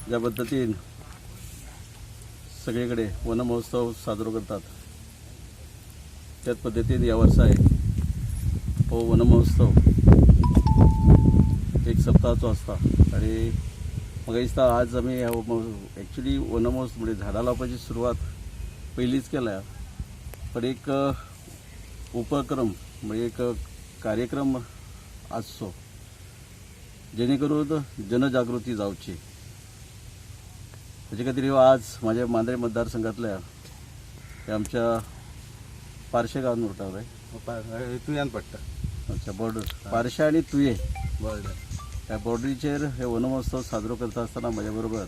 ज्या पद्दतीन सगळे कडेन वनमहोत्सव साजरो करतात, त्याच पद्दतीन ह्या वर्साय हो वनमहोत्सव एक सप्ताहाचो आसता. आनी म्हाका दिसता आज आमी एक्चुली वनमहोत्सव म्हणजे झाडां लावपाची सुरवात पयलींच केल्या, पण एक उपक्रम म्हणजे एक कार्यक्रम आसचो जेणे करून जनजागृती जावची. हाजे खातीर ह्यो आज म्हाज्या मांद्रे मतदारसंघातल्या ह्या आमच्या पार्शे गांवान उरता रे? तुयान पडटा. अच्छा, बॉर्डर पार्शे आनी तुये. बॉर्डर. ह्या बॉर्डरीचेर हे वनमहोत्सव साजरो करता आसतना म्हज्या बरोबर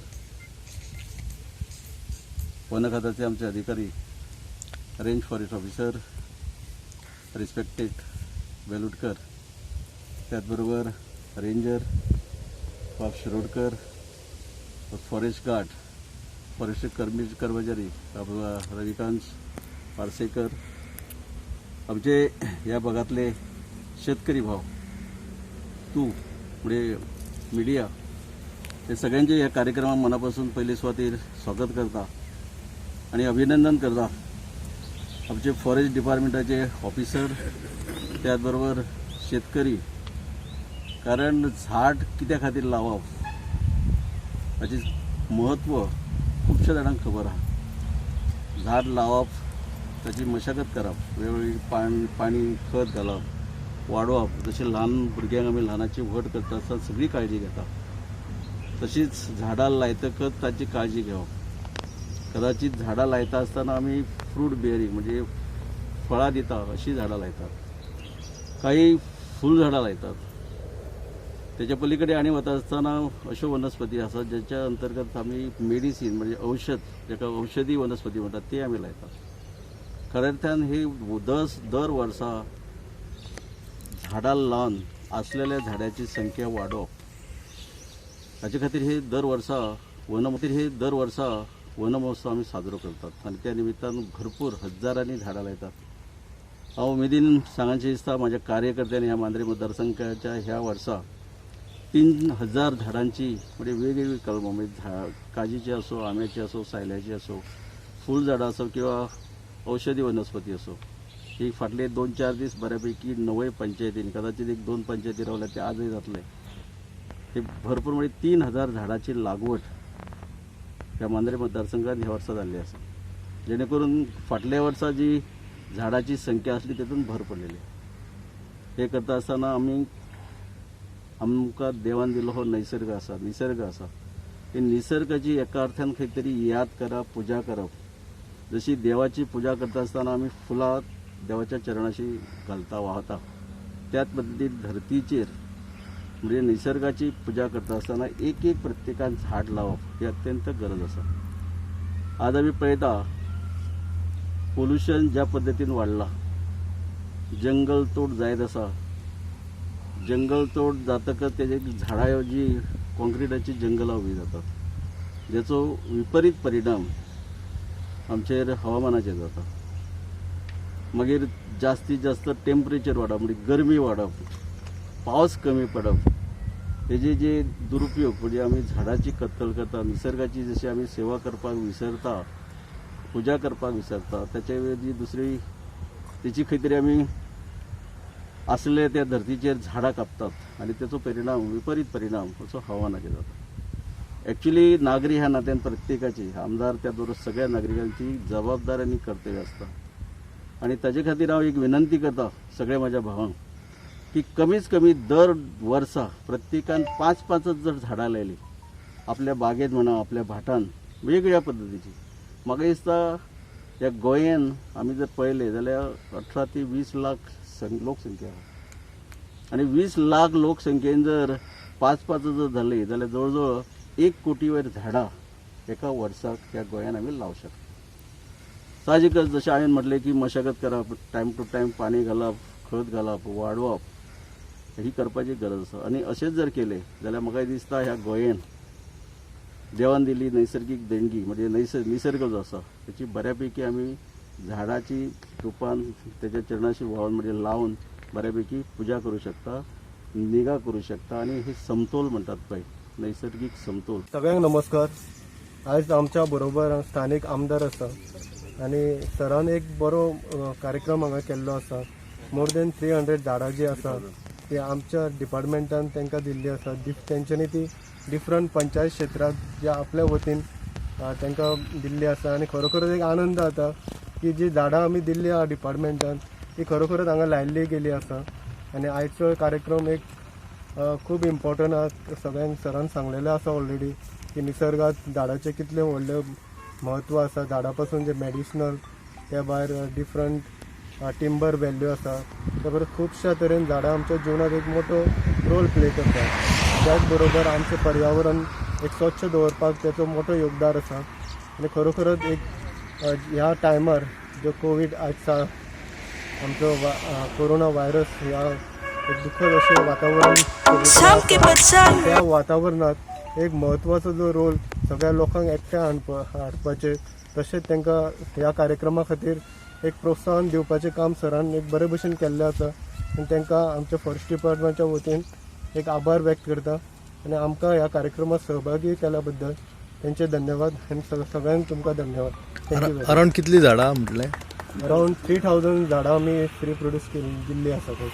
वन खात्याचे आमचे अधिकारी, range forest officer respected Velutkar, त्याचबरोबर रेंजर बाब शिरोडकर, फॉरेस्ट गार्ड, फॉरेस्ट कर्मचारी बाब रविकांत पार्सेकर, आमचे ह्या भागातले शेतकरी भाव, तूं म्हणजे मिडिया, हे सगळ्यांचे ह्या कार्यक्रमाक मनापासून पयले सुवातेर स्वागत करता आनी अभिनंदन करता. आमचे फॉरेस्ट डिपार्टमेंटाचे ऑफिसर, त्याच बरोबर शेतकरी, कारण झाड कित्या खातीर लावप हाचें म्हत्व खुबश्या जाणांक खबर आहा. झाड लावप, ताची मशागत करप, वेळोवेळी पाणी खत घालप, वाडोवप, जशें ल्हान भुरग्यांक आमी ल्हानाची व्हड करता आसतना सगळी काळजी घेता, तशीच झाडां लायतकच ताची काळजी घेवप. कदाचित झाडां लायता आसतना आमी फ्रूट बियरींग म्हणजे फळां दिता अशीं झाडां लायतात, काही फूल झाडां लायतात. त्याच्या पलीकडे आनी वता आसतना अश्यो वनस्पती आसात ज्याच्या अंतर्गत आमी मेडिसीन म्हणजे औषध, जाका औषधी वनस्पती म्हणटात, ती आमी लायतात. खऱ्या अर्थान ही दर वर्सा झाडां लावन आसलेल्या झाडाची संख्या वाडोवप हाचे खातीर हे दर वर्सा वनमहोत्सव आमी साजरो करतात आनी त्या निमित्तान भरपूर हजारांनी झाडां लायतात. हांव उमेदीन सांगचें दिसता म्हाज्या कार्यकर्त्यांनी ह्या मांद्रे मतदारसंघाच्या ह्या वर्सा 3000 झाडांची म्हणजे वेगवेगळी कलमां, म्हणजे काजीची असो, आंब्याची असो, सायल्याची असो, फूल झाडां असो किंवा औषधी वनस्पती असो, ही फाटले 2-4 दीस बऱ्यापैकी 9 पंचायतींनी, कदाचित 1-2 पंचायती रावल्या ते आजय जातले, हे भरपूर म्हणजे 3000 झाडाची लागवड ह्या मांद्रे मतदारसंघात ह्या वर्सा जाल्ली आसा, जेणे करून फाटल्या वर्सा जी झाडाची संख्या आसली तेतून भर पडलेली. हे करता आसतना आमी आमकां देवान दिलो हो निसर्ग आसा, निसर्ग आसा, ही निसर्गाची एका अर्थान खंय तरी याद करप, पुजा करप. जशी देवाची पुजा करता आसतना आमी फुलां देवाच्या चरणाशी घालता, वाहता, त्याच पद्दतीन धरतीचेर म्हणजे निसर्गाची पुजा करता आसतना एक एक प्रत्येकान झाड लावप ही अत्यंत गरज आसा. आज आमी पळयता पोल्युशन ज्या पद्दतीन वाडलां, जंगल तोड जायत आसा, जंगल तोड जातकच तेजे झाडां ऐवजी कॉन्क्रिटाची जंगलां उबीं जातात, ज्याचो विपरीत परिणाम आमचेर हवामानाचेर जाता. मागीर जास्तीत जास्त टेम्परेचर वाडप म्हणजे गरमी वाडप, पावस कमी पडप, तेजे जे दुरुपयोग म्हणजे आमी झाडाची कत्तल करता, निसर्गाची जशी आमी सेवा करपाक विसरता, पुजा करपाक विसरता, त्याच्या ऐवजी दुसरी तेची खंय तरी आमी आसले त्या धरतीचेर झाडां कापतात आनी तेचो परिणाम, विपरीत परिणाम असो हवामानाचेर जाता. एक्चुली नागरी ह्या नात्यान प्रत्येकाची, आमदार त्या बरोबर सगळ्या नागरिकांची जबाबदार आनी कर्तव्य आसता. आनी ताजे खातीर हांव एक विनंती करता सगळ्या म्हाज्या भावांक की कमीत कमी दर वर्सा प्रत्येकान 5-5 जर झाडां लायली आपल्या बागेत म्हणा, आपल्या भाटान, वेगवेगळ्या पद्दतीची, म्हाका दिसता ह्या गोंयान आमी जर पळयलें जाल्यार 18 ते 20 लाख लोकसंख्या आहा आनी 20 लाख लोकसंख्येन जर 5-5 जर जाली जाल्यार जवळ जवळ 1 कोटी वयर झाडां एका वर्साक ह्या गोंयान आमी लावंक शकता. साहजिकच जशें हांवें म्हटलें की मशागत करप, टायम टू टायम पाणी घालप, खत घालप, वाडोवप ही करपाची गरज आसा. आनी अशेंच जर केलें जाल्यार म्हाका दिसता ह्या गोंयान देवान दिल्ली नैसर्गीक देणगी म्हणजे निसर्ग जो आसा त्याची बऱ्यापैकी आमी झाडाची रुपान त्याच्या चरणाशी व्हाळून म्हणजे लावन बऱ्यापैकी पुजा करूं शकता, निगा करूं शकता. आनी हे समतोल म्हणटात पळय नैसर्गीक समतोल. सगळ्यांक नमस्कार. आयज आमच्या बरोबर स्थानीक आमदार आसा आनी सरान एक बरो कार्यक्रम हांगा केल्लो आसा. मोर दॅन 300 झाडां जी आसा ती आमच्या डिपार्टमेंटान तांकां दिल्ली आसा. तेंच्यांनी ती डिफरंट पंचायत क्षेत्रांत जे आपल्या वतीन तांकां दिल्ली आसा आनी खरोखरच एक आनंद जाता की जी झाडां आमी दिल्ली आहा डिपार्टमेंटान ती खरोखरच हांगा लायिल्ली गेली आसा. आनी आयचो कार्यक्रम एक खूब इम्पॉर्टंट आहा. सगळ्यांक सरान सांगलेलें आसा ऑलरेडी की निसर्गात झाडाचें कितलें व्हडलें म्हत्व आसा. झाडां पासून जे मॅडिसनल, त्या भायर डिफरंट टिंबर व्हॅल्यू आसा. त्या बरोबर खुबश्या तरेन झाडां आमच्या जिवनात एक मोठो रोल प्ले करता. त्याच बरोबर आमचें पर्यावरण एक स्वच्छ दवरपाक तेचो मोठो योगदान आसा. आनी खरोखरच एक ह्या टायमार जो कोवीड आयज आमचो कोरोना व्हायरस ह्या एक दुःखद अशें वातावरण सगळीकडेन आसा. त्या वातावरणात एक म्हत्वाचो जो रोल सगळ्या लोकांक एकठांय हाडपाचें, तशेंच तांकां ह्या कार्यक्रमा खातीर एक प्रोत्साहन दिवपाचें काम सरान एक बरे भशेन केल्लें आसा. आनी तांकां आमच्या फॉरेस्ट डिपार्टमेंटच्या वतीन एक आभार व्यक्त करता आनी आमकां ह्या कार्यक्रमात सहभागी केल्या बद्दल तेंचे धन्यवाद आनी सगळ्यांक तुमकां धन्यवाद. Thank you. Around कितली झाडां म्हटलें? अरावंड 3000 झाडां आमी फ्री प्रोड्यूस केली दिल्ली आसा थंय.